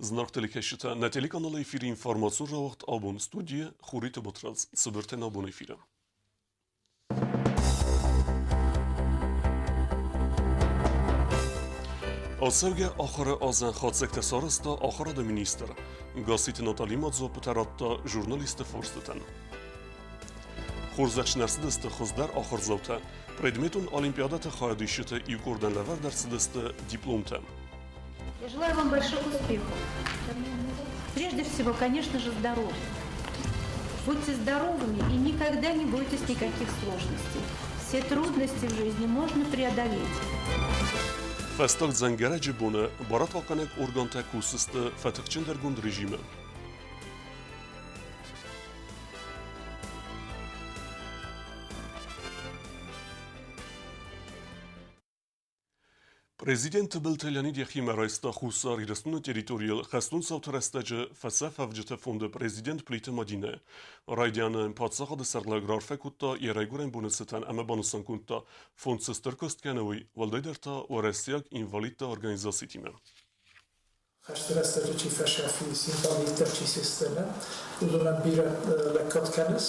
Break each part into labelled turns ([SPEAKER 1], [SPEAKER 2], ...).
[SPEAKER 1] Зынаргъ телекӕсджытӕ, нӕ телеканалы эфиры информацион рауагъд абон студийы Хуриты Батрадз цыбыртӕн абон эфиры. Ацӕугӕ ахуыры азӕн хатдзӕгтӕ сарӕзта ахуырады министр. Гасситы Натали ма дзуаппытӕ радта журналистты фарстытӕн. Хорзӕхджын ӕрцыдысты хуыздӕр ахуырдзаутӕ. Предметон олимпиадӕты хайадисджыты иу къордӕн лӕвӕрд ӕрцыдысты дипломтӕ.
[SPEAKER 2] Я желаю вам больших успехов. Прежде всего, конечно же, здоровья. Будьте здоровыми и никогда не бойтесь никаких сложностей. Все трудности в жизни можно преодолеть.
[SPEAKER 1] Фӕстаг дзӕнгӕрӕджы боны барадхъахъхъӕнӕг органтӕ кусдзысты фӕтыхджындӕргонд режимы. Президент Тыбылты Леонид йӕхимӕ райста Хуссар Ирыстоны территорийыл хӕстон цауты рӕстӕджы фӕцӕфӕвджыты фонды президент Плиты Мадинӕ. Райдианы паддзахады сӕргълӕууӕг раарфӕ кодта йӕ райгуырӕн боны цытӕн ӕмӕ банысан кодта, фонд цы стыр куыст кӕны, уый, уӕлдайдӕр та уӕрӕсейаг инвалидты организацитимӕ.
[SPEAKER 3] Хӕсты рӕстӕджы чи фесӕфис, инвалидтӕ чи систы, нӕ, уыдонӕн бирӕ лӕггад кӕныс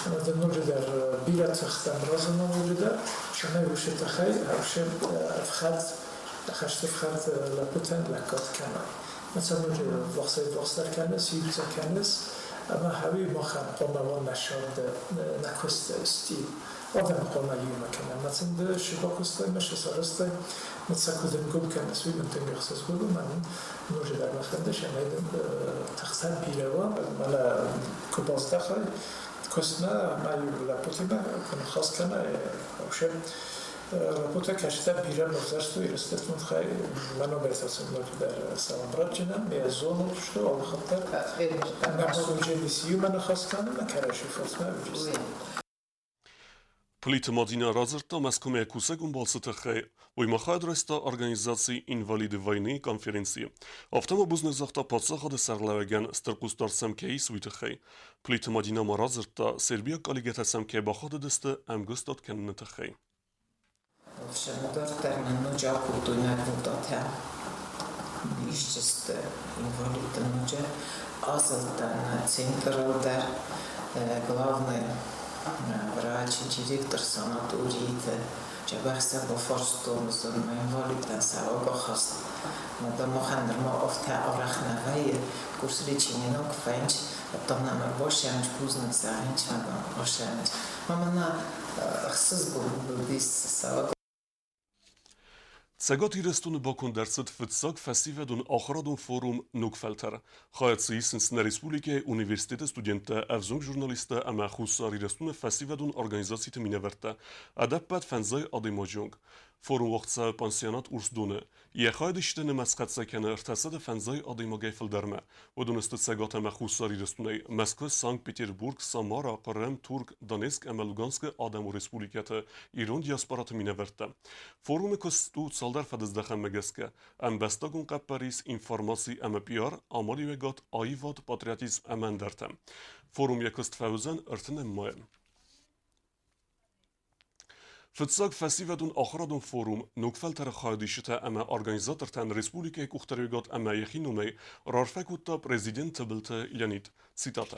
[SPEAKER 3] ӕмӕ дын ноджыдӕр бирӕ тыхтӕм разына ноджыдӕр, цӕмӕй уыцы тыхӕй ӕфсе ӕфхӕрд, хӕсты фхӕрд лӕппутӕн лӕггад кӕнай. Мӕ ноджы ввахсӕй-ввахсдӕр кӕныс, иуцӕ кӕныс, ӕмӕ хауи махӕн хъуамӕ уа нӕ сӕрды, нӕ куысты стиль. Адӕм хъуамӕ иумӕ кӕнӕм. Мӕ сын ды шы бакуыстай, мӕ шы сарӕзтай, мӕ сӕ куыд ӕнгом кӕныс, уый мын тынг ӕхсызгон у. Мӕн ноджыдӕр мӕ фӕнды, цӕмӕй дын тыхтӕ бирӕ уа. Мӕнӕ куы баздӕхай куыстмӕ, ӕмӕ-иу лӕппутимӕ куы ныхас кӕнай, вообще лӕппутӕ кӕстӕр бирӕ бавзӕрстой ирыстӕттон хай. Мӕ номӕй та сын ноджыдӕр салам ратджынӕн, йӕ зонут, что алыхатт дӕр нӕ бон иумӕ ныхас кӕнын, нӕ кӕрӕдзи фӕрсмӕ
[SPEAKER 1] Плиты Мадинӕ радзырдта Мӕскуымӕ кусӕгон балцы тыххӕй. Уый ма хайад райста организаци «Инвалиды войны» конференцийы. Афтӕ ма бузныг загъта паддзахады сӕргълӕууӕгӕн стыр хъусдард сӕм кӕй ис, уый тыххӕй. Плиты Мадинӕ ма радзырдта, сербиаг коллегӕтӕ сӕм кӕй бахатыдысты ӕмгуыстад кӕныны тыххӕй.
[SPEAKER 4] Ӕфсӕрмдарддӕр нын ноджы акодтой нӕ квотатӕ. Исчи инвалидты ноджы азылдта нӕ центрыл дӕр главный врач, директор санаторийты. Дзӕбӕх сӕ бафарстон, мӕ инвалидтӕн сӕ ахаст. Мадам махӕн нырма афтӕ арӕх нӕ вӕййы. Курс лечения ног фӕнч, потом нам ӕрбасӕнч, бузныг зӕгъинч, мадам асӕнч. Мӕнӕ ӕхсызгон уыдис цӕуӕг.
[SPEAKER 1] Цӕгат Ирыстоны баконд ӕрцыд фыццаг фӕсивӕдон ахуырадон форум «Ног фӕлтӕр». Хайад дзы исынц нӕ республикӕйы университеты студенттӕ, ӕвзонг журналисттӕ ӕмӕ Хуссар Ирыстоны фӕсивӕдон организациты минӕвӕрттӕ. Ӕдӕппӕт фӕндзай адӕймаджы онг. Форум уагъд цӕуы пансионат Урсдоны. Йӕ хайадисджыты нымӕц хӕццӕ кӕны ӕртӕсӕдӕ фӕндзай адӕймагӕй фылдӕрмӕ. Уыдон сты Цӕгат ӕмӕ Хуссар Ирыстонӕй, Мӕскуы, Санкт-Петербург, Самара, Хъырым, Турк, Донецк ӕмӕ Луганскы адӕмон республикӕты ирон диаспораты минӕвӕрттӕ. Форумы куыст у цалдӕр фӕдыздӕхӕнмӕ гӕсгӕ. Ӕмбӕстагон хъӕппӕрис, информаци ӕмӕ пиар, амалиуӕгад, аивад, патриотизм ӕмӕ ӕндӕртӕ. Форум йӕ куыст фӕуыдзӕн ӕртынӕм майы. Фыццаг фӕсивӕдон ахуырадон форум «Ног фӕлтӕры хайадисджытӕ ӕмӕ организатортӕн республикӕйы къухдариуӕгад ӕмӕ йӕхи номӕй раарфӕ кодта президент Тыбылты Леонид. Цитатӕ.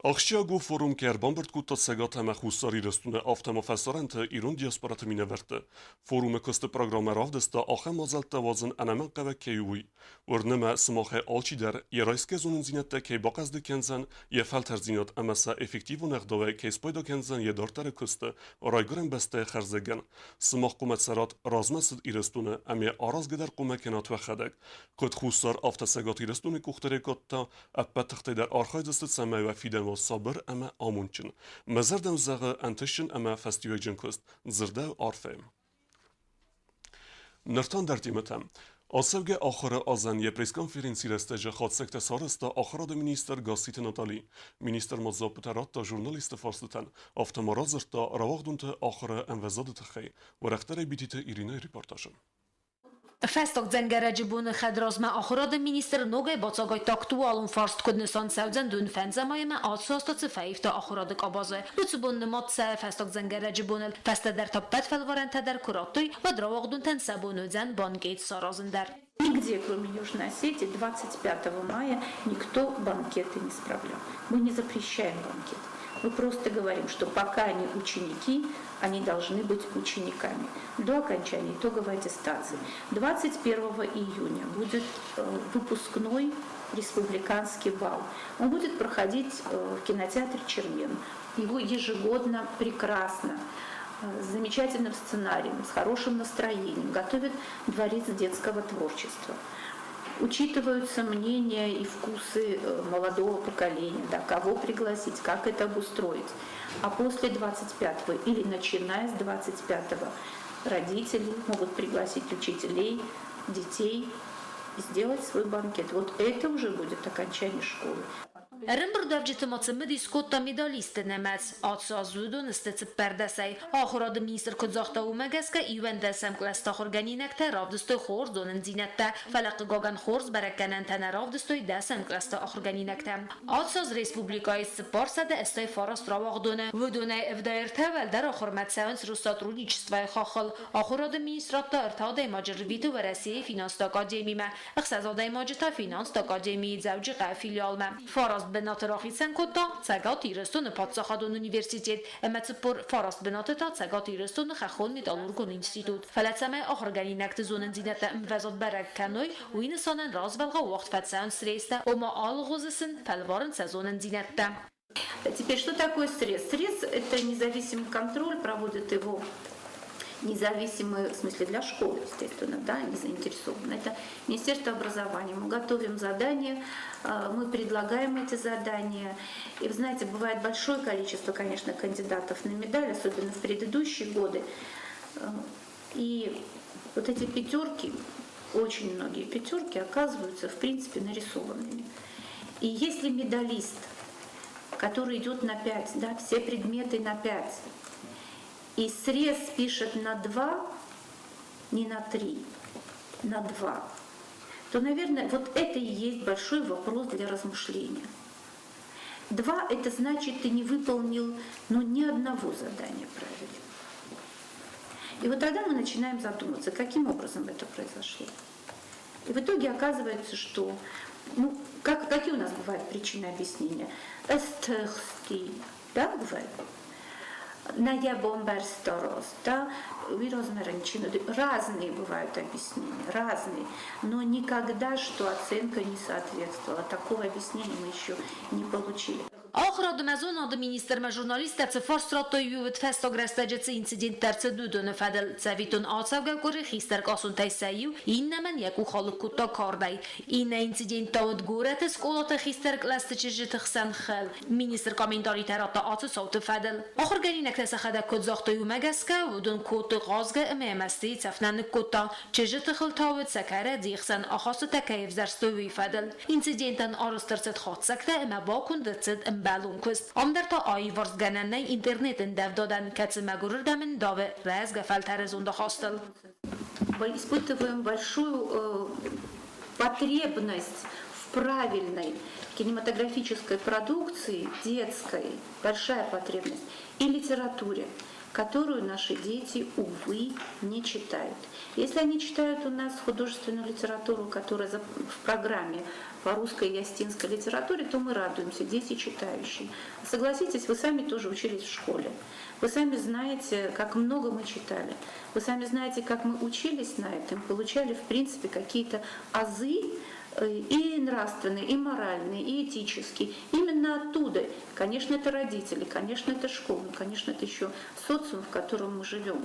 [SPEAKER 1] Ахсджиаг у форум кӕй ӕрбамбырд кодта Цӕгат ӕмӕ Хуссар Ирыстоны, афтӕ ма фӕсарӕнты ирон диаспораты минӕвӕртты. Форумы куысты программӕ равдыста, ахӕм мадзӕлттӕ уадзын ӕнӕмӕнгхъӕуӕг кӕй у, уый. Уырны мӕ, сымахӕй алчидӕр йӕ райсгӕ зонындзинӕдтӕ кӕй бахъӕздыг кӕндзӕн, йӕ фӕлтӕрддзинад ӕмӕ сӕ эффективон ӕгъдауӕй кӕй спайда кӕндзӕн йӕ дарддӕры куысты, райгуырӕн бӕстӕйы хӕрзӕгӕн. Сымах хъуамӕ цӕрат размӕцыд Ирыстоны ӕмӕ аразгӕ дӕр хъуамӕ кӕнат уӕхӕдӕг. Куыд Хуссар, афтӕ Цӕгат Ирыстоны къухдариуӕгад та ӕппӕт тыхтӕй дӕр архайдзысты, цӕмӕй уӕ фидӕн уа сабыр ӕмӕ амондджын. Мӕ зӕрдӕ уын зӕгъы ӕнтыстджын ӕмӕ фӕстиуӕгджын куыст, дзырдӕуы арфӕйы. Ныртон дӕр темӕтӕ. Ацӕугӕ ахуыры азӕн йӕ пресс-конференцийы рӕстӕджы хатдзӕгтӕ сарӕзта ахуырады министр Гасситы Натали. Министр ма дзуаппытӕ радта журналистты фарстытӕн, афтӕ ма радзырдта рауагъдонты ахуыры ӕмвӕзады тыххӕй, уӕрӕхдӕрӕй Битеты Иринӕйы репортажы.
[SPEAKER 5] Фӕстаг дзӕнгӕрӕджы боны хӕдразмӕ ахуырады министр ногӕй бацагайдта актуалон фарст, куыд нысан цӕудзӕн 55 маймӕ ацы аз та цы фӕивта ахуырады къабазы. Уыцы бон нымад цӕуы фӕстаг дзӕнгӕрӕджы боныл. Фӕстӕдӕр та ппӕт фӕлварӕнтӕ дӕр куы радтой, уӕд рауагъдонтӕн сӕ бон уыдзӕн банкет саразын дӕр.
[SPEAKER 2] Нигде, кроме Южной Осетии, 25 мая никто банкеты не справлял. Мы не запрещаем банкет. Мы просто говорим, что пока они ученики, они должны быть учениками до окончания итоговой аттестации. 21 июня будет выпускной республиканский бал. Он будет проходить в кинотеатре «Чермен». Его ежегодно прекрасно, с замечательным сценарием, с хорошим настроением готовит Дворец детского творчества. Учитываются мнения и вкусы молодого поколения, да, кого пригласить, как это обустроить. А после 25-го или начиная с 25-го родители могут пригласить учителей, детей и сделать свой банкет. Вот это уже будет окончание школы.
[SPEAKER 5] Ӕрӕмбырдуӕвджыты ма цымыдис кодта медалистты нымӕц. Ацы аз уыдон сты 14-ӕй. Ахуырады министр куыд загъта, уымӕ гӕсгӕ 11-ӕм кълӕсты ахуыргӕнинӕгтӕ равдыстой хорз зонындзинӕдтӕ, фӕлӕ хъыгагӕн хорз бӕрӕггӕнӕнтӕ нӕ равдыстой 10-ӕм кълӕсты ахуыргӕнинӕгтӕ. Ацы аз республикӕйы 489 рауагъдоны, уыдонӕй 73 уӕлдӕр ахуырмӕ цӕуынц Россотрудничествойы хаххыл. Ахуырады министрад та ӕртӕ адӕймаджы рвиты Уӕрӕсейы финансты академимӕ, ӕхсӕз адӕймаджы та финансты академийы Дзӕуджыхъӕуы филиалмӕ. Фараст бынаты рахицӕн кодта Цӕгат Ирыстоны паддзахадон университет ӕмӕ 49 бынаты та Цӕгат Ирыстоны хӕххон-металлургон институт. Фӕлӕ цӕмӕй ахуыргӕнинӕгты зонындзинӕдтӕ ӕмвӕзад бӕрӕг кӕной, уый нысанӕн развӕлгъау уагъд фӕцӕуынц срезтӕ, ома алыгъуызы сын фӕлварынц сӕ зонындзинӕдтӕ.
[SPEAKER 2] Теперь, что такое срез? Срез – это независимый контроль, проводит его независимый, в смысле для школы, естественно, да, не заинтересованы. Это Министерство образования. Мы готовим задания, мы предлагаем эти задания. И вы знаете, бывает большое количество, конечно, кандидатов на медаль, особенно в предыдущие годы. И вот эти пятерки, очень многие пятерки оказываются, в принципе, нарисованными. И если медалист, который идет на 5, да, все предметы на 5, и срез пишет на 2, не на 3, на 2, то, наверное, вот это и есть большой вопрос для размышления. 2 – это значит, ты не выполнил, ну, ни одного задания правильно. И вот тогда мы начинаем задумываться, каким образом это произошло. И в итоге оказывается, что, ну, какие у нас бывают причины объяснения? Эстехсти, да, бывает? На я да, разные бывают объяснения, разные, но никогда, что оценка не соответствовала. Такого объяснения мы еще не получили.
[SPEAKER 5] Ахуырады ӕмӕ зонады министрмӕ журналисттӕ цы фарст радтой, уый уыд фӕстаг рӕстӕджы цы инциденттӕ ӕрцыд, уыдоны фӕдыл. Цӕвиттон, ацӕугӕ къуыри хистӕр къласонтӕй сӕ иу иннӕмӕн йӕ къух алыг кодта кардӕй. Иннӕ инцидент та уыд горӕты скъолаты хистӕр кълӕсты чызджыты хсӕн хыл. Министр комментаритӕ радта ацы цауты фӕдыл. Ахуыргӕнинӕгтӕ сӕхӕдӕг куыд загътой, уымӕ гӕсгӕ уыдон кодтой хъазгӕ ӕмӕ мӕстыйы цӕф нӕ ныккодта. Чызджыты хыл та уыд сӕ кӕрӕдзийы хсӕн ахастытӕ кӕй ӕвзӕрстой, уый фӕдыл. Инцидентӕн арӕзт ӕрцыд хатдзӕгтӕ ӕмӕ баконд ӕрцыд ӕмбӕлон куыст. Ам дӕр та аиварсгӕнӕн нӕй интернеты ӕндӕвдадӕн, кӕцы мӕгуырырдӕм ӕндавы рӕзгӕ фӕлтӕры зондахастыл.
[SPEAKER 2] Испытываем большую потребность в правильной кинематографической продукции, детской, большая потребность, и литературе, которую наши дети, увы, не читают. Если они читают у нас художественную литературу, которая в программе по русской и осетинской литературе, то мы радуемся, дети читающие. Согласитесь, вы сами тоже учились в школе. Вы сами знаете, как много мы читали. Вы сами знаете, как мы учились на этом, получали, в принципе, какие-то азы и нравственные, и моральные, и этические. Именно оттуда. Конечно, это родители, конечно, это школа, конечно, это еще социум, в котором мы живем.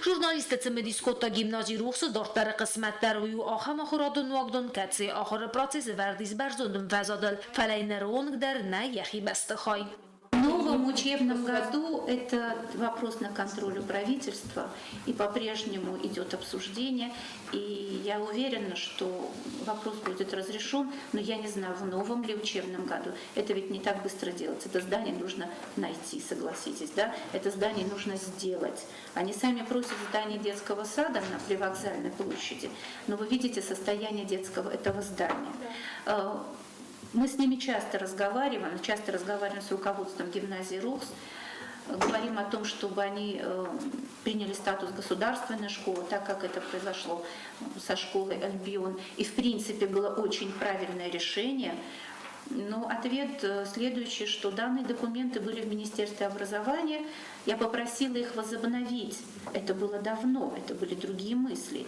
[SPEAKER 5] Журналистты цымыдис кодта гимнази рухсы дарддӕры хъысмӕт дӕр. Уый у ахӕм ахуырадон уагдон, кӕцыйы ахуыры процесс ӕвӕрд ис бӕрзонд ӕмвӕзадыл, фӕлӕ йын ныры онг дӕр нӕй йӕхи бӕстыхай.
[SPEAKER 2] Но новом учебном году это вопрос на контроль у правительства, и по-прежнему идет обсуждение, и я уверена, что вопрос будет разрешен, но я не знаю, в новом ли учебном году. Это ведь не так быстро делается. Это здание нужно найти, согласитесь, да? Это здание нужно сделать. Они сами просят здание детского сада на привокзальной площади, но вы видите состояние детского этого здания. Мы с ними часто разговариваем с руководством гимназии РУХС, говорим о том, чтобы они приняли статус государственной школы, так как это произошло со школой Альбион. И в принципе было очень правильное решение. Но ответ следующий, что данные документы были в Министерстве образования. Я попросила их возобновить. Это было давно, это были другие мысли.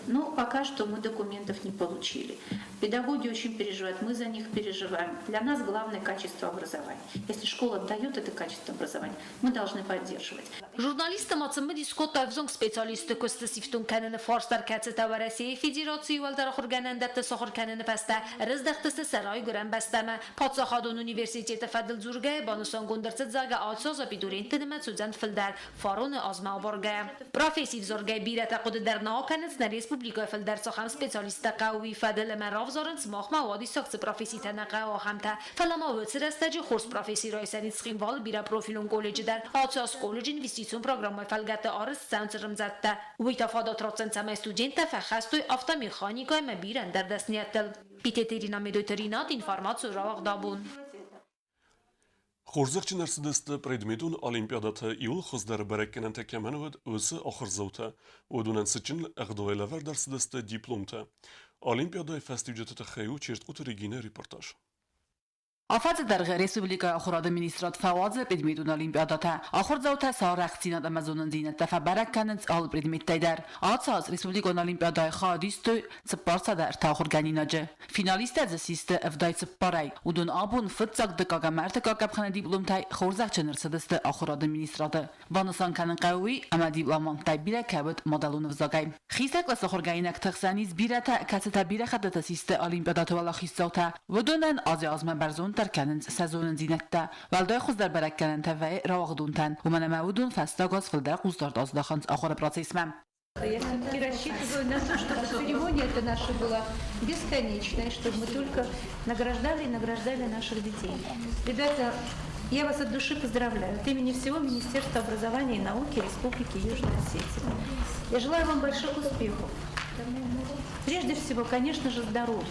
[SPEAKER 2] Но пока что мы документов не получили. Педагоги очень переживают, мы за них переживаем. Для нас главное качество образования. Если школа дает это качество образования, мы должны поддерживать.
[SPEAKER 5] Журналистты ма цымыдис кодтой ӕвзонг специалистты куысты сифтонг кӕныны фарст дӕр, кӕцытӕ Уӕрӕсейы Федерацийы уӕлдӕр ахуыргӕнӕндӕтты сахуыр кӕныны фӕстӕ ӕрыздӕхтысты сӕ райгуырӕн бӕстӕмӕ. Паддзахадон университеты фӕдыл дзургӕйӕ банысангонд ӕрцыд, зӕгъгӕ, ацы аз абитуриентты нымӕц уыдзӕн фылдӕр, фароны азмӕ абаргӕйӕ. Професси взаргӕйӕ бирӕтӕ хъуыды дӕр нӕ акӕнынц, нӕ республикӕйы фылдӕр цахӕм специалисттӕ хъӕуы, уый фӕдыл ӕмӕ равзарынц, махмӕ уадиссаг цы професситӕ нӕ хъӕуы, ахӕмтӕ. Фӕлӕ ма уыцы рӕстӕджы хорз професси райсӕн ис Цхинвалы бирӕпрофилон колледжы дӕр. Ацы аз колледжы инвестицион программӕйы фӕлгӕты арӕзт цӕуынц ӕрмдзӕттӕ. Уый та фадат ратдзӕн, цӕмӕй студенттӕ фӕхӕст уой автомеханикӕ ӕмӕ бирӕ ӕндӕр дӕсныйӕдтыл. Битеты Ирина, Медойты Ринат, информацион рауагъд Абон.
[SPEAKER 1] Хорзӕхджын ӕрцыдысты предметон олимпиадӕты иууыл хуыздӕр бӕрӕггӕнӕнтӕ кӕмӕн уыд, уыцы ахуырдзаутӕ. Уыдонӕн цытджын ӕгъдауӕй лӕвӕрд ӕрцыдысты дипломтӕ. Олимпиадӕйы фӕстиуджыты тыххӕй у Чертхъуты Регинӕ репортаж.
[SPEAKER 6] Афӕдзы дӕргъы республикӕйы ахуырады министрад фӕуадзы предметон олимпиадӕтӕ. Ахуырдзаутӕ сӕ арӕхстдзинад ӕмӕ зонындзинӕдтӕ фӕбӕрӕг кӕнынц алы предметтӕй дӕр. Ацы аз республикон олимпиадӕйы хайад истой 403 ахуыргӕнинаджы. Финалисттӕ дзы систы 74-ӕй. Уыдон абон фыццаг, дыккаг ӕмӕ ӕртыккаг къӕпхӕны дипломтӕй хорзӕхджын ӕрцыдысты ахуырады министрады. Банысан кӕнын хъӕуы уый, ӕмӕ дипломанттӕй бирӕ кӕй уыд мадӕлон ӕвзагӕй. Хистӕр къласы ахуыргӕнинӕгты хсӕн ис бирӕтӕ, кӕцытӕ бирӕ хӕттыты систы олимпиадӕты уӕлахиздзаутӕ. Уыдонӕн азӕй-азмӕ бӕрзонддӕр кӕнынц сӕ зонындзинӕдтӕ. Уӕлдай хуыздӕр бӕрӕггӕнӕнтӕ вӕййы рауагъдонтӕн, уымӕн ӕмӕ уыдон фӕстаг аз фылдӕр хъусдард аздахынц ахуыры процессмӕ.
[SPEAKER 2] Я все-таки рассчитываю на то, чтобы церемония эта наша была бесконечной, чтобы мы только награждали и награждали наших детей. Ребята, я вас от души поздравляю от имени всего Министерства образования и науки Республики Южная Осетия. Я желаю вам больших успехов. Прежде всего, конечно же, здоровья.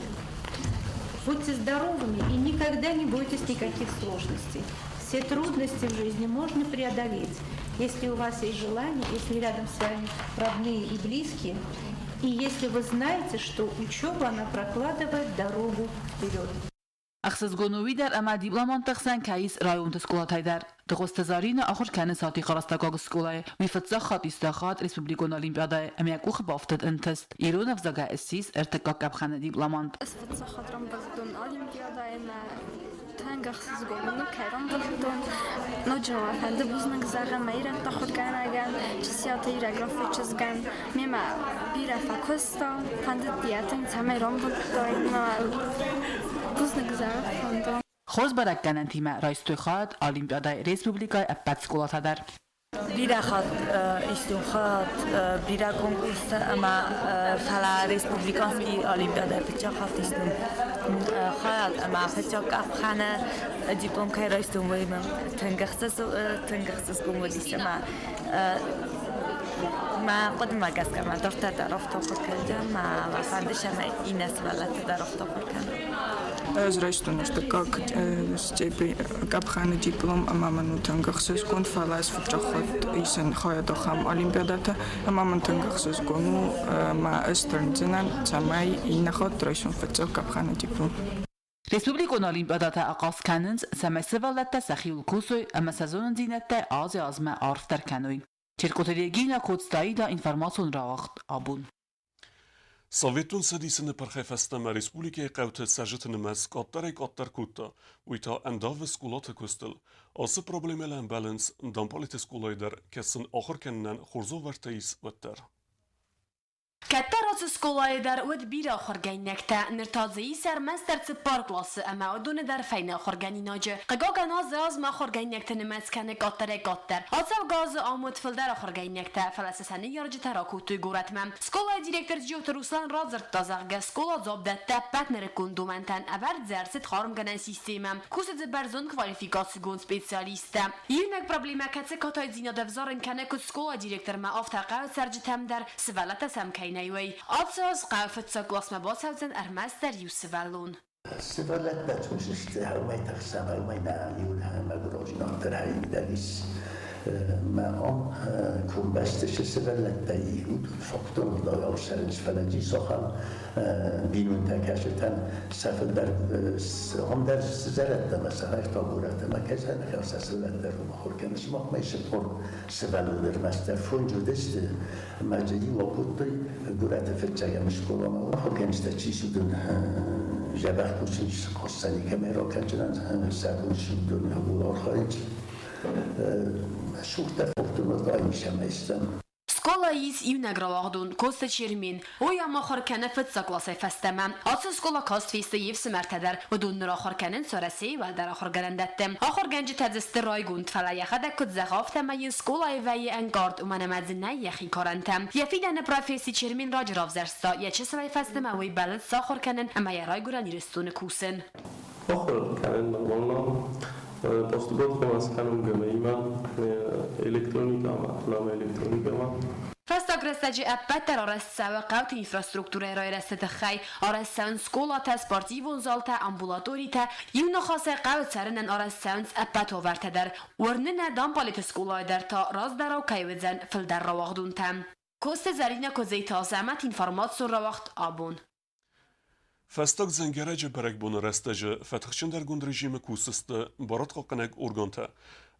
[SPEAKER 2] Будьте здоровыми и никогда не бойтесь никаких сложностей. Все трудности в жизни можно преодолеть, если у вас есть желание, если рядом с вами родные и близкие, и если вы знаете, что учеба, она прокладывает дорогу вперед.
[SPEAKER 6] Ӕхсызгон у уый дӕр, ӕмӕ дипломантты хсӕн кӕй ис районты скъолатӕй дӕр. Дыгъуызты Заринӕ ахуыр кӕны Сатихъарастӕггаг скъолайы. Уый фыццаг хатт иста хайад республикон олимпиадӕйы ӕмӕ йӕ къухы бафтыд ӕнтыст. Ирон ӕвзагӕй ссис ӕртыккаг къӕпхӕны дипломант.
[SPEAKER 7] Ӕз фыццаг хатт рамбылдтон олимпиадӕйы ӕмӕ тынг ӕхсызгон мын у, кӕй рамбылдтон. Ноджы мӕ фӕнды бузныг зӕгъын мӕ ирӕтты ахуыргӕнӕгӕн, Чысиаты Ирӕграфы чызгӕн. Мемӕ бирӕ фӕкуыста, фӕндыд йӕ тынг, цӕмӕй рамбылдтаин мӕ бузныг зӕгъын фӕнды.
[SPEAKER 6] Хорз бӕрӕггӕнӕнтимӕ райстой хайад олимпиадӕйы республикӕйы ӕппӕт скъолатӕ дӕр.
[SPEAKER 8] Бирӕ хатт истон хайад бирӕ конкурстӕ ӕмӕ фӕлӕ республиканский олимпиадӕйы фыццаг хатт истон хайад ӕмӕ фыццаг къӕпхӕны диплом кӕй райстон, уый мын тынг ӕхсызгон уыдис ӕмӕ мӕ хъуыдымӕ гӕсгӕ мӕ дарддӕр дӕр афтӕ ахуыр кӕндзӕн, мӕ фӕнды цӕмӕй иннӕ сывӕллӕтты дӕр афтӕ ахуыр кӕнон.
[SPEAKER 9] Ӕз райстон ӕртыккаг степень къӕпхӕны диплом ӕмӕ мын у тынг ӕхсызгон, фӕлӕ ӕз фыццаг хатт исын хайад ахӕм олимпиадӕты ӕмӕ мын тынг ӕхсызгон у ӕмӕ ӕз тырндзынӕн, цӕмӕй иннӕ хатт райсон фыццаг къӕпхӕны диплом.
[SPEAKER 6] Республикон олимпиадӕтӕ ахъаз кӕнынц, цӕмӕй сывӕллӕттӕ сӕхиуыл кусой ӕмӕ сӕ зонындзинӕдтӕ азӕй-азмӕ арфдӕр кӕной. Теркоты Регина, Коцтаида, информацион рауагъд Абон.
[SPEAKER 1] Советон Цӕдисы ныппырхӕй фӕстӕмӕ республикӕйы хъӕуты цӕрджыты нымӕц къаддӕрӕй-къаддӕр кодта, уый та ӕндавы скъолаты куыстыл. Ацы проблемӕйыл ӕмбӕлынц Дампалиты скъолайы дӕр, кӕд сын ахуыр кӕнынӕн хорз уавӕртӕ ис, уӕддӕр.
[SPEAKER 10] Кӕддӕр ацы скъолайы дӕр уыд бирӕ ахуыргӕнинӕгтӕ, ныр та дзы ис ӕрмӕстдӕр цыппар къласы ӕмӕ уыдоны дӕр фӕйнӕ ахуыргӕнинаджы. Хъыгагӕн, азы азмӕ ахуыргӕнинӕгты нымӕц кӕны къаддӕрӕй-къаддӕр. Ацӕугӕ азы ам уыд фылдӕр ахуыргӕнинӕгтӕ, фӕлӕ сӕ сӕ ныййарджытӕ ракодтой горӕтмӕ. Скъолайы директор Джиоты Руслан радзырдта, зӕгъгӕ, скъола дзуапп дӕтты ӕппӕт нырыккон домӕнтӕн, ӕвӕрд дзы ӕрцыд хъармгӕнӕн системӕ, кусы дзы бӕрзонд квалификацигонд специалисттӕ. Иунӕг проблемӕ, кӕцы катайдзинад ӕвзарын кӕны куыд скъолайы директормӕ, афтӕ хъӕуы цӕрджытӕм дӕр, сывӕллӕттӕ сӕм кӕй нӕй, уый. Ацы аз хъӕуы фыццаг къласмӕ бацӕудзӕн ӕрмӕстдӕр иу сывӕллон.
[SPEAKER 11] Сывӕллӕттӕ цъус сты, уымӕй тыхсӕм, уымӕй нӕ иу мӕгуырдзинад дӕр хӕринаг ис. Мӕ ам комбӕсты цы сывӕллӕттӕ и, уыдон фактон ӕгъдауӕй цӕрынц, фӕлӕ Джисохӕн бинонтӕ кӕсытӕн сӕ фылдӕр ам дӕр зӕрӕдтӕ ӕмӕ сӕ райста горӕт ӕмӕ кӕй сӕ ныхас сӕ сывӕллӕттӕ ром ахуыр кӕны. Сымахмӕ 40 сывӕллоны ӕрмӕстдӕр фондз уыдысты ӕмӕ дзы иу акодтой горӕты фыццӕгӕм скъоламӕ. Ахуыргӕнджытӕ чи суыдон дзӕбӕх кусынц, хъуысдзӕни кӕмӕй ракӕндзынӕн, сӕ бон цы уыдон ууыл архайынц. Сугтӕ фохтымӕ исӕмӕ стӕм.
[SPEAKER 10] Скъолайы ис иунӕг рауагъдон, Коста Чермен. Уый ам ахуыр кӕны фыццаг къласӕй фӕстӕмӕ. Ацы скъола каст фесты йе фсымӕртӕ дӕр. Уыдон ныр ахуыр кӕнынц Уӕрӕсейы уӕлдӕр ахуыргӕнӕндӕтты. Ахуыргӕнджытӕ дзы сты райгонд, фӕлӕ йӕхӕдӕг куыд зӕгъы, афтӕмӕй йын скъолайы вӕййы ӕнкъард, уымӕн ӕмӕ дзы нӕй йӕхи карӕнтӕ. Йӕ фидӕны професси Чермен раджы равзӕрста, йӕ чысылӕй фӕстӕмӕ уый бӕллыд сахуыр кӕнын ӕмӕ йӕ райгуырӕн Ирыстоны кусын.
[SPEAKER 12] Ахуыр кӕнын нормально. Постгод хомас кӕнун ГМИ-мӕ, электроникӕмӕ, нӕма электроникӕмӕ.
[SPEAKER 10] Фӕстаг рӕстӕджы ӕппӕт дӕр арӕзт цӕуы хъӕуты инфраструктурӕйы райрӕзты тыххӕй. Арӕзт цӕуынц скъолатӕ, спортивон залтӕ, амбулаторитӕ. Иу ныхасӕй хъӕуы цӕрынӕн арӕзт цӕуынц ӕппӕт уавӕртӕ дӕр. Уырны нӕ, Дампалеты скъолайы дӕр та раздӕрау кӕй уыдзӕн фылдӕр рауагъдонтӕ. Коцты Зӕринӕ Козайты Азӕмӕт информацион рауагъд абон.
[SPEAKER 1] Фӕстаг дзӕнгӕрӕджы бӕрӕгбоны рӕстӕджы фӕтыхджындӕргонд режимы кусдзысты барадхъахъхъӕнӕг органтӕ.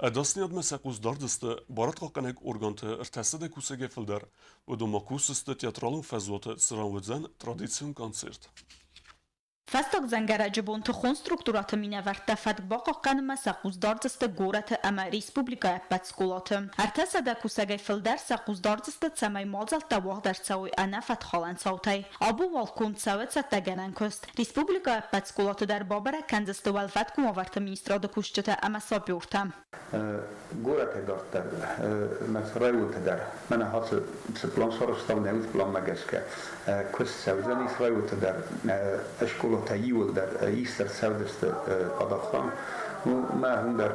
[SPEAKER 1] Ӕдасдзинадмӕ сӕ хъус дардзысты барадхъахъхъӕнӕг органты 300 кусӕгӕй фылдӕр. Уыдон ма кусдзысты театралон фӕзуаты, цыран уыдзӕн традицион концерт.
[SPEAKER 13] Фӕстаг дзӕнгӕрӕджы бон тыхон структурӕты минӕвӕрттӕ фӕтк бахъахъхъӕнынмӕ сӕ хъус дардзысты горӕты ӕмӕ республикӕйы ӕппӕт скъолаты. 300 кусӕгӕй фылдӕр сӕ хъус дардзысты, цӕмӕй мадзӕлттӕ уагъд ӕрцӕуой ӕнӕ фӕткхалӕн цаутӕй. Абон уал конд цӕуы цӕттӕгӕнӕн куыст. Республикӕйы ӕппӕт скъолаты дӕр бабӕрӕг кӕндзысты Уӕлвӕткон уавӕрты министрады кусджытӕ ӕмӕ сапертӕ.
[SPEAKER 14] Горӕтӕй дарддӕр мӕ районты дӕр мӕнӕ ацы цы план сарӕзтам, нӕ уыцы планмӕ гӕсгӕ куыст цӕудзӕнис районты дӕр, скъолатӕ иууылдӕр ист ӕрцӕудзысты Падахстан. Мӕ уым дӕр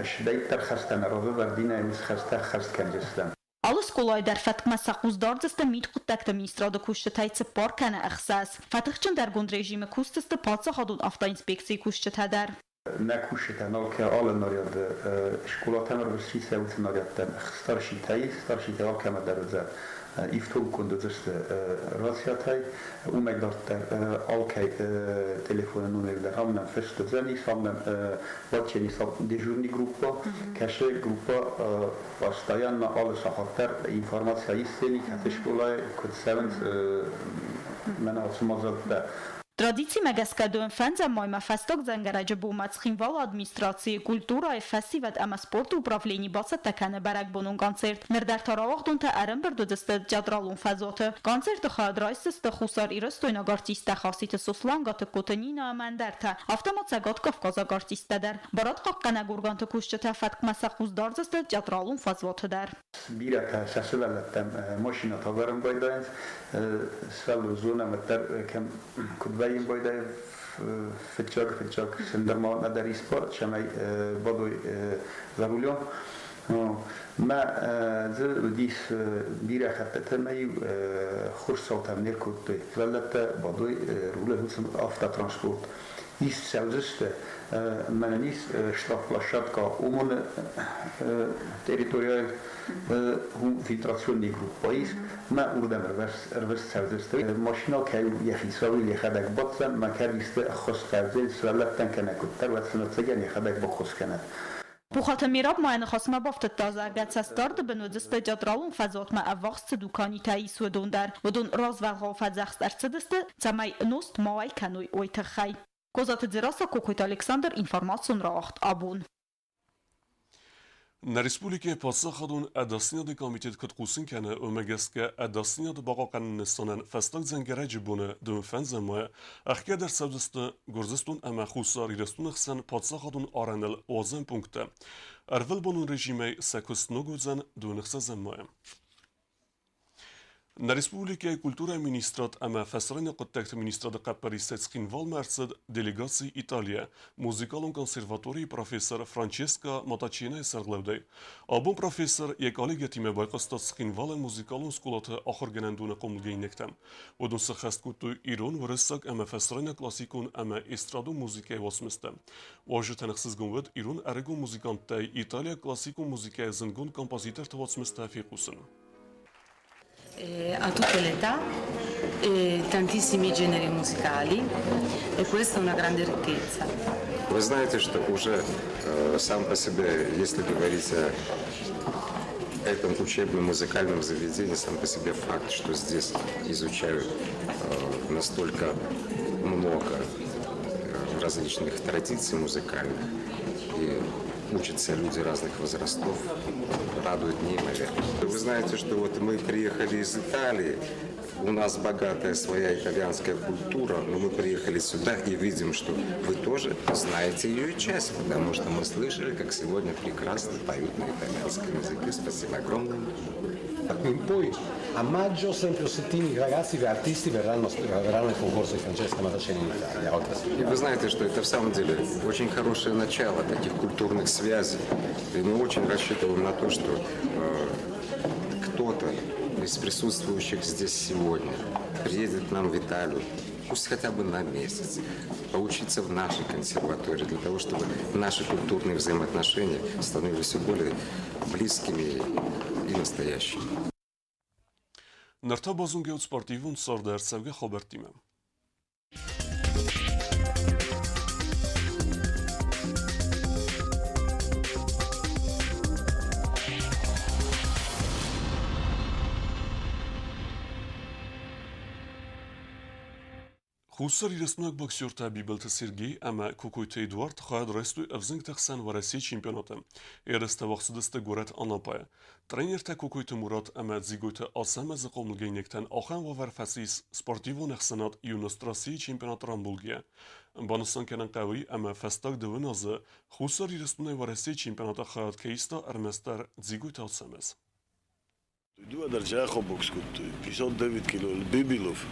[SPEAKER 14] сдӕйддӕр хӕстӕ нӕ разӕвӕрдинӕй уыцы хӕстӕ ӕххӕст кӕндзыстӕм.
[SPEAKER 13] Алы скъолайы дӕр фӕткмӕ сӕ хъус дардзысты мидхъуыддӕгты министрады кусджытӕй цыппар кӕнӕ ӕхсӕз. Фӕтыхджындӕргонд режимы кусдзысты паддзахадон автоинспекцийы кусджытӕ дӕр.
[SPEAKER 14] Нӕ кусджытӕ алкӕ алы наряды скъолатӕм ӕрвысти цӕуты нарядтӕм старшитӕй, старшитӕ алкӕмӕ дӕр уыдзӕн ифтонггонд уыдзысты рациатӕй. Уымӕй дарддӕр алкӕй телефоны номер дӕр ам нӕм фыст уыдзӕнис, ам нӕм бадджен ис дежурный группа, кӕсы группа постоянно алы сахат дӕр информаци исдзӕни, кӕцы скъолайы куыд цӕуынц мӕнӕ ацы мадзӕлттӕ.
[SPEAKER 13] Традицимӕ гӕсгӕ дыууын фӕндзӕм маймӕ фӕстаг дзӕнгӕрӕджы бонмӕ Цхинвалы администрацийы культурӕйы, фӕсивӕд ӕмӕ спорты управлени бацӕттӕ кӕны бӕрӕгбонон концерт. Ныр дӕр та рауагъдонтӕ ӕрӕмбырд уыдзысты театралон фӕзуаты. Концерты хайад райсдзысты хуссарирыстойнаг артисттӕ Хаситы Сослан, Гатыгкоты Нина ӕмӕ ӕндӕртӕ, афтӕ ма цӕгаткавказаг артисттӕ дӕр. Барадхъахъхъӕнӕг органты кусджытӕ фӕткмӕ сӕ хъус дардзысты театралон фӕзуаты дӕр.
[SPEAKER 14] Бирӕтӕ сӕ сывӕллӕттӕм машинӕтӕ ӕвӕрын байдайынц, сывӕллон зонӕм уӕддӕр кӕм куыд вӕййын байдайы фыццаг-фыццаг сын дӕр ма нӕдӕр ис бар, цӕмӕй бадой за рулем. Мӕ дзы уыдис бирӕ хӕттытӕ мӕ-иу хорз цаутӕм не ркодтой. Сывӕллӕттӕ бадой рулы автотранспорт ист цӕудзысты. Мӕнӕн ис штрафплощадка ОМОН-ы территорияйыл фильтрационный группа ис. Мӕ уырдӕм ӕрвыст цӕудзысты. Машина кӕй у йӕ хицауыл йӕхӕдӕг баддзӕн, мӕ кӕд исты ӕххуыс хъӕудзӕн сывӕллӕттӕн кӕнӕ куыддӕр, уӕд сын ӕцӕгӕн йӕхӕдӕг баххуыс кӕнӕд.
[SPEAKER 13] Пухаты Мераб ма йӕ ныхасмӕ бафтыдта, зӕгъгӕ, цӕстдарды бын уыдысты театралон фӕзуатмӕ ӕввахс цы дуканитӕ ис, уыдон дӕр. Уыдон развӕлгъау фӕдзӕхст ӕрцыдысты, цӕмӕй нозт ма уӕй кӕной, уый тыххӕй. Козаты Дзерассӕ, Кокойты Александр, информацион рауагъд абон.
[SPEAKER 1] Нӕ республикӕйы паддзахадон ӕдасдзинады комитет куыд хъусын кӕны, уымӕ гӕсгӕ ӕдасдзинады бахъахъхъӕныны нысанӕн фӕстаг дзӕнгӕрӕджы боны 25 майы ӕхгӕд ӕрцӕудзысты Гуырдзыстон ӕмӕ Хуссар Ирыстоны хсӕн паддзахадон арӕныл уадзӕн пункттӕ. Ӕрвылбонон режимӕй сӕ куыст ног уыдзӕн 26 майы. Нӕ республикӕйы культурӕйы министрад ӕмӕ фӕсарӕйнаг хъуыддӕгты министрады хъӕппӕрисӕй Цхинвалмӕ ӕрцыд делегаци Италийӕ музыкалон консерваторийы профессор Франческо Матаченайы сӕргълӕудӕй. Абон профессор йӕ коллегӕтимӕ байхъуыста Цхинвалы музыкалон скъолаты ахуыргӕнӕндоны хъомылгӕнинӕгтӕм. Уыдон сӕххӕст кодтой ирон, уырыссаг ӕмӕ фӕсарӕйнаг классикон ӕмӕ эстрадон музыкӕйы уацмыстӕ. Уазджытӕн ӕхсызгон уыд ирон ӕрыгон музыканттӕй италиаг классикон музыкӕйы зындгонд композиторты уацмыстӕ фехъусын.
[SPEAKER 15] A tutte le età e tantissimi generi musicali e questa è una grande ricchezza.
[SPEAKER 16] Вы знаете, что уже сам по себе, если говорить о этом учебном музыкальном заведении, сам по себе факт, что здесь изучают настолько много различных традиций музыкальных и учатся люди разных возрастов, радует неимоверно. Вы знаете, что вот мы приехали из Италии, у нас богатая своя итальянская культура, но мы приехали сюда и видим, что вы тоже знаете ее часть, потому что мы слышали, как сегодня прекрасно поют на итальянском языке. Спасибо огромное.
[SPEAKER 17] Poi a maggio sempre Ossettini, i ragazzi, gli artisti verranno al concorso di Francesca Mataceni in Italia.
[SPEAKER 16] И вы знаете, что это в самом деле очень хорошее начало таких культурных связей. И мы очень рассчитываем на то, что кто-то из присутствующих здесь сегодня приедет к нам в Италию, пусть хотя бы на месяц, поучиться в нашей консерватории, для того, чтобы наши культурные взаимоотношения становились все более близкими и настоящими.
[SPEAKER 1] Ныр та базонгӕ спортивон царды ӕрцӕугӕ хабӕрттимӕ. Хуссар Ирыстойнаг боксертӕ Бибылты Сергей ӕмӕ Кокойты Эдуард хайад райстой ӕвзӕнгты хсӕн Уӕрӕсейы чемпионаты. Ерыстӕ уагъд цыдысты горӕт Анапайы. Тренертӕ Кокойты Мурат ӕмӕ Дзигойты Ацӕмӕзы хъомылгӕнинӕгтӕн ахӕм уавӕр фӕцис спортивон ӕхсӕнад Юность России чемпионат рамбулгӕйӕ. Банысан кӕнын хъӕуы ӕмӕ фӕстаг дыууын азы Хуссар Ирыстонӕй Уӕрӕсейы чемпионаты хайад кӕй иста ӕрмӕстдӕр Дзигойты Ацӕмӕз.
[SPEAKER 18] Дыууӕ дӕр зӕххон бокс кодтой. 59 килойыл Бибилов.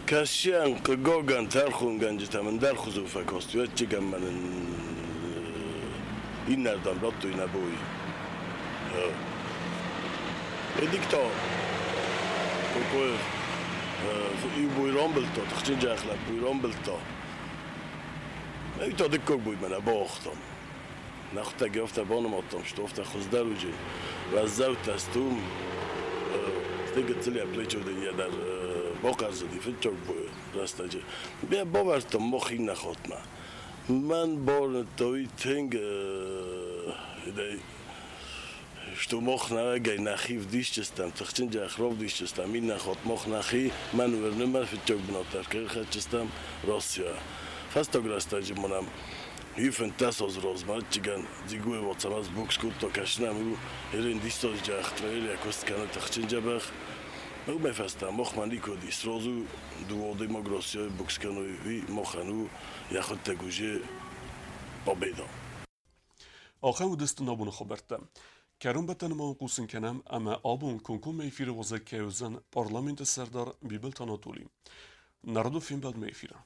[SPEAKER 18] Кӕсӕн, хъыгагӕн, тӕрхонгӕнджытӕм ӕндӕрхуызон фӕкаст. Ӕвӕццӕгӕн ма нын иннӕрдӕм радтой нӕ бой. Эдик та Кокоев иу бой рамбылдта, тыхджын зӕхх лӕппуйы рамбылдта. Уый та дыккаг боймӕ нӕ бауагътам. Нӕхуӕдӕг афтӕ банымадтам, что афтӕ хуыздӕр уыджы уӕззӕуттӕ стум, стӕй гыццыл йӕ плечо дын йӕ дӕр бахъӕрзыди фыццаг рӕстӕджы. Йӕ бавӕрдтам мах иннӕ хатмӕ. Мӕн бауырныдта уый тынг, что мах нӕуӕгӕй нӕхи вдисджыстӕм, тыхджын зӕхх равдисджыстӕм, иннӕ хатт мах нӕхи, мӕн уырны, мӕ фыццаг бынат дӕр кӕй ӕрхӕсдзыстӕм Россия. Фӕстаг рӕстӕджы ма нӕм иу 15 азы размӕ ӕдджигӕн Дзигоева Цӕмӕз бокс кодта, кӕсынӕм у Ерен диссаджы джӕх тренер, йӕ куыст кӕны тыхджын дзӕбӕх. Уымӕй фӕстӕ махмӕ никуы уыди, сразу дыууӕ адӕймаг Россияйы бокс кӕной, уый махӕн у йӕхӕдӕг уже победа.
[SPEAKER 1] Ахӕм уыдысты нӕ абоны хабӕрттӕ. Кӕронбӕттӕны ма уын хъусын кӕнӕм, ӕмӕ абон комкоммӕ эфиры уазӕг кӕй уыдзӕн парламенты сӕрдар Бибылты Анатолий. Народу фембӕлдмӕ эфиры.